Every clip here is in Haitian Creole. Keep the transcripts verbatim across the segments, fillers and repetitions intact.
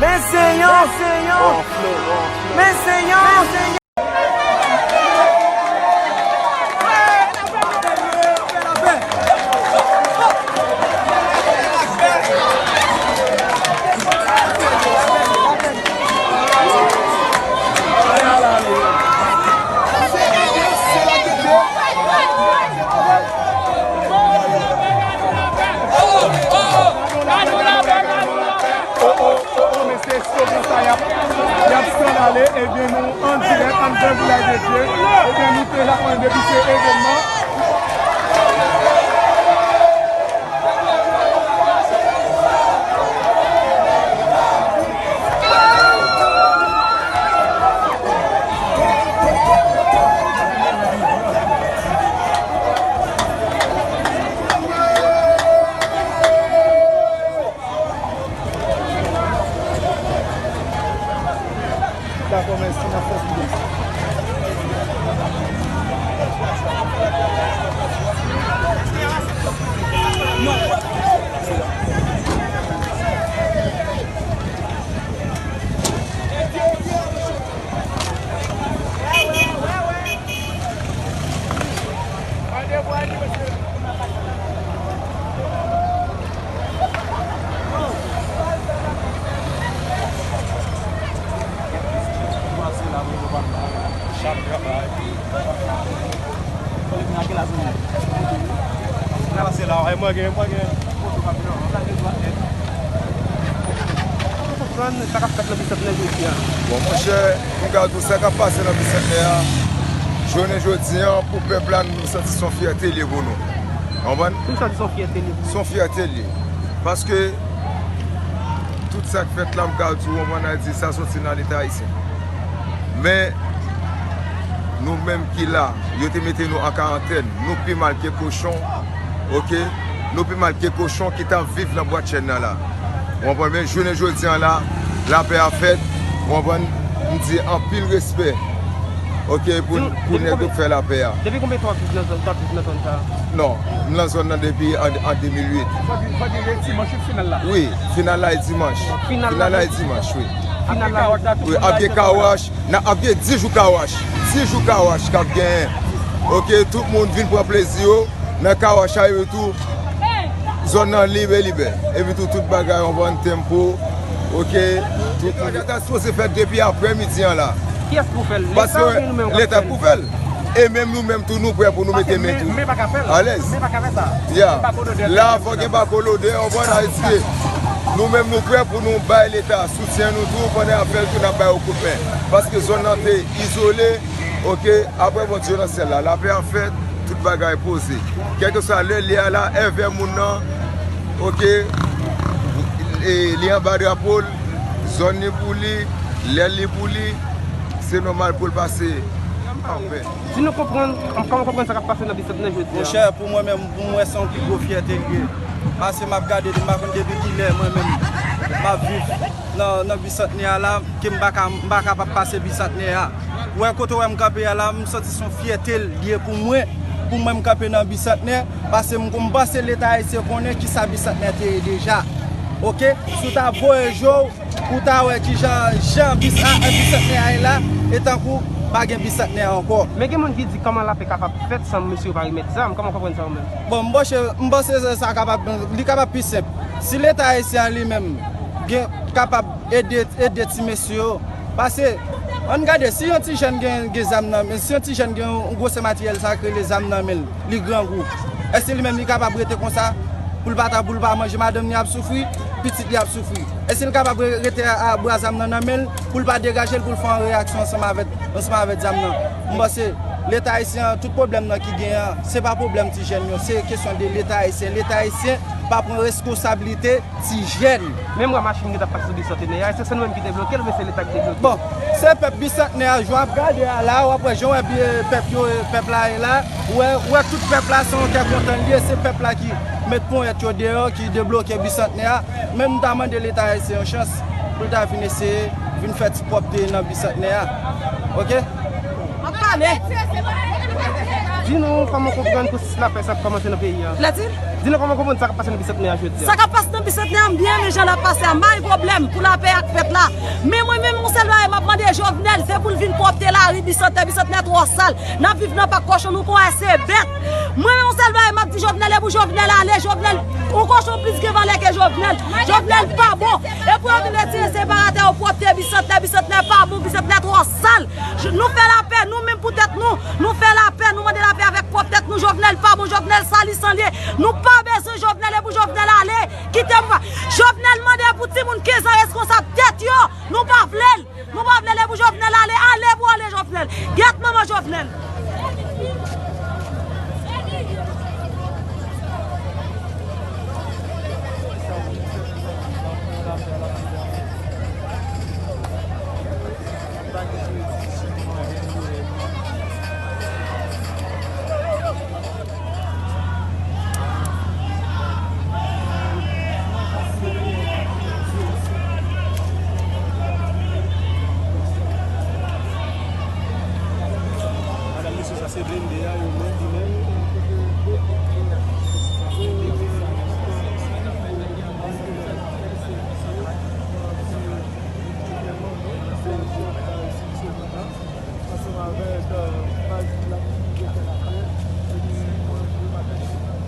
Men se yon, men se yon, men se yon. Oh, oh, oh, oh, mesye, slogan sa, y ap, y ap sandale, ebyen, nou an dirèk anndan Vilaj de Dye, ebyen, nou te la, depi se evènman. Dakò, mèsi, n ap fè sou sa. Konprann sa k ap fèt nan Bisantnè jodi a. Bon, monchè, m ka di w sa k ap pase nan Bisantnè a, jounen jodi a, pou pèp la, nou santi se yon fyète l ye pou nou. Konprann? Nou santi se yon fyète l ye pou nou. Se yon fyète l ye. Paske tout sa k fèt la, m ka di w, konprann, a di sa soti nan Leta ayisyen. Men, nou menm ki la, yo te mete nou an karantèn. Nou pi mal ke kochon, oke? Nou pi mal ke kochon ki t ap viv nan bwat chèn nan la. Ou konprann? Men jounen jodi a la, lapè a fèt. Ou konprann? M di anpil respè, oke, pou, pou nèg yo k fè lapè a. Depi konbyen tan w ap viv nan zòn, w ap viv nan zòn sa a? Non, m nan zòn nan depi an, an de mil uit. Fò di, fò di, e dimanch wi final la. Wi, final la e dimanch. Final la e dimanch, wi. Final la. Wi, ap gen kawach, nan ap gen dis jou kawach. Dis jou kawach k ap genyen. Oke, tout moun vin pran plezi yo nan kawach la, epi tou zòn nan lib e libè. Epi tou tout bagay, ou konprann, tempo. Oke, tout, tout. Leta ta sipoze fèt depi aprè midi an la. Kiyès pou fè l? Leta oubyen nou menm k ap fè l? Paske Leta pou fè l. E menm nou menm tou, nou prè pou nou mete men tou alèz. Ya. La, fò gen bako lodè, ou konprann, Ayiti. Nou menm, nou prè pou nou bay Leta soutyen nou tou, pandan y ap fè l tou, n ap ba yo kout men. Paske zòn nan te izole, oke, apre Bondye nan syèl la, lapè a fèt, tout bagay poze. Kèlkeswa lè l ye a la, èvè moun nan, oke, e, li anba drapo l, zòn li pou li, lè li pou li, se nòmal pou l pase anpè. Di nou konprann, kòman w konprann sa k ap pase nan Bisantnè jodi a? Monchè, pou mwen menm, pou mwen, se yon pi gwo fyète l ye. Paske m ap gade, m pa konn depi kilè mwen menm m ap viv nan, nan Bisantnè a la, ke m pa ka, m pa kapab pase Bisantnè a. Ou wè kote w wè m kanpe a la, m santi se yon fyète l ye pou mwen, pou mwen m kanpe nan Bisantnè, paske m, m panse Leta ayisyen konnen kisa Bisantnè te ye deja. Oke? Si w ta voye je w, ou ta wè kijan, jan bis a, Bisantnè a ye la, e tankou pa gen Bisantnè ankò. Men gen moun ki di kòman lapè kapab fèt san mesye yo pa remèt zam? Kòman w konprann sa ou menm? Bon, m panse, m panse sa, sa kapab, li kapab pi senp. Si Leta ayisyen an li menm gen, kapab ede, ede ti mesye yo, paske, ann gade, si yon ti jèn gen, gen zam nan men, si yon ti jèn gen yon gwosè materyèl sa k rele zam nan men l, li grangou, èske li menm li kapab rete konsa pou l pa ta, pou l pa manje, madanm li ap soufri, pitit li ap soufri? Èske l kapab re-, rete a, a bra zam nan nan men l pou l pa degaje l, pou l fè yon reyaksyon ansanm avèk, ansanm avèk zam nan? M panse Leta ayisyen an, tout pwoblèm nan ki genyen an, se pa pwoblèm ti jèn yo, se kesyon de Leta ayisyen. Leta ayisyen pa pran reskonsablite ti jèn. Menm wè machin ki t ap pase sou Bisantnè a, èske se nou menm ki te bloke l oubyen se Leta ki te bloke l? Bon, se pèp Bisantnè a, jan w ap gade a la, w ap wè jan w wè pèp yo, pèp la ye la, w wè, w wè tout pèp la, se yon kè kontan l ye, se pèp la ki met ponyèt yo deyò, ki debloke Bisantnè a. Men m ta mande Leta ayisyen yon chans pou l ta vin eseye, vin fè ti pwòpte nan Bisantnè a. Oke? Ap pale. Di nou kòman w konprann pwosesis lapè sa ap kòmanse nan peyi a. Lè di? Di nou kòman w konprann sa k ap pase nan Bisantnè a jodi a. Sa k ap pase nan Bisantnè a, m byen renmen jan l ap pase a, m pa gen pwoblèm pou lapè ak fèt la. Men mwen menm, yon sèl bagay m ap mande Jovenel, se pou l vin pwòpte lari Bisantnè, Bisantnè twò sal. N ap viv nan pak kochon, nou konn wè se bèt. Mwen menm, yon sèl bagay m ap di Jovenel, e pou Jovenel ale, Jovenel, yon kochon plis gen valè ke Jovenel. Jovenel pa bon. E pou yo vin retire separatè yo, pwòpte Bisantnè, Bisantnè pa bon, Bisantnè twò sal. J-, nou fè lapè, nou menm pou tèt nou. Nou fè lapè, nou mande lapè avèk pwòp tèt nou. Jovenel pa bon, Jovenel sali san lye. Nou pa bezwen Jovenel, e pou Jovenel ale. Kite m pa. Jovenel mande pou timoun kenz an reskonsab tèt yo. Nou pa vle l. Nou pa vle l, e pou Jovenel ale. Ale pou ale, Jovenel. Gyèt manman Jovenel. Madanm, mesye, sa se blende a, yo menm, li menm. Ansanm avèk, euh, baz la ki fè lapè, epi mwen, mwen, mwen,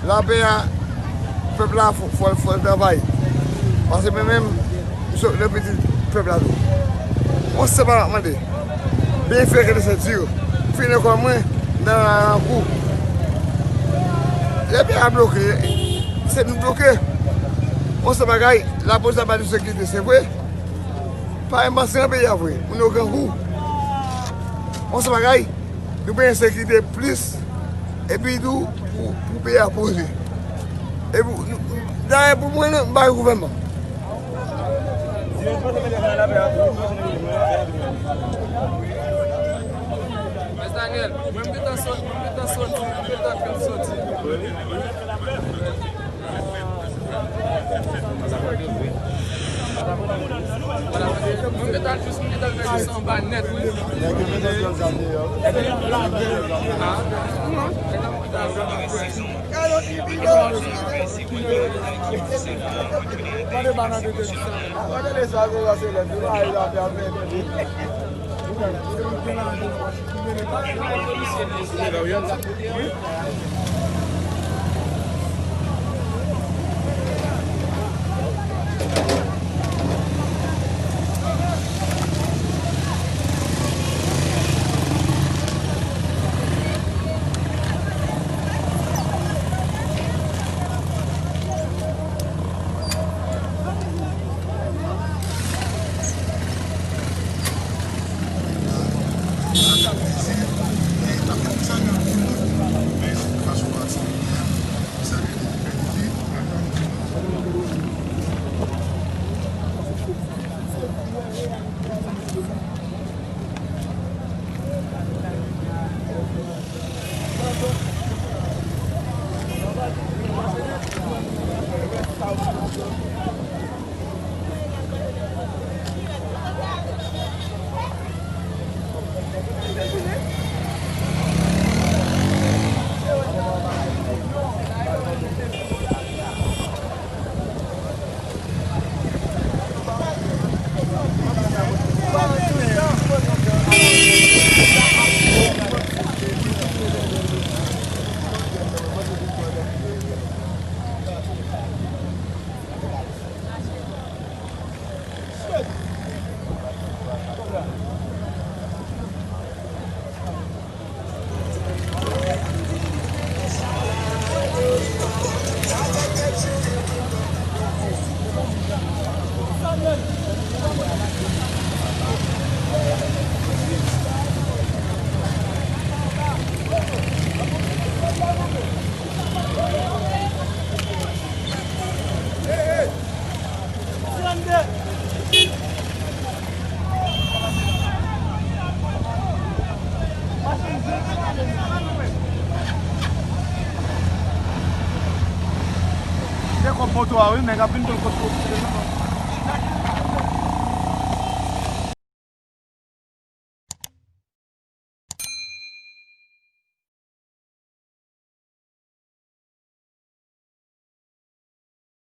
Lapè a, pèp la fò, fò, fò l travay. Paske mwen menm, m se le pitit pèp la tou. Yon sèl bagay m ap mande. Byen fè ke de senti yo. Fini kò mwen nan, nan kou. Lapè a bloke, se nou bloke. Yon sèl bagay, lapolis la ba nou sekirite, se vre. Parèy m panse nan peyi a vre, moun yo grangou. Yon sèl bagay, nou bezwen sekirite plis. Epi tou, pou, pou peyi a poze. Epi, dayè, pou mwen, non, m pa nan gouvènman. Mèt Daniel, mwen m gentan sot, mwen m gentan soti, mwen m gentan fè m soti. Mwen gentan jis, mwen gentan jis anba nèt, wi. Nèg yo gentan pran zam deyò. Se kòb moto a wi, nèg ap vin pran kòb moto.